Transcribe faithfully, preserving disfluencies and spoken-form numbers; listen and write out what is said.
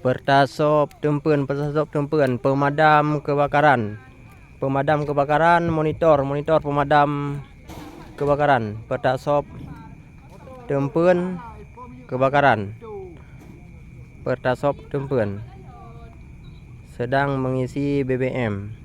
Pertasop Teumpeuen, Pertasop Teumpeuen, pemadam kebakaran. Pemadam kebakaran, monitor, monitor pemadam kebakaran. Pertasop Teumpeuen, kebakaran. Pertasop Teumpeuen sedang mengisi B B M.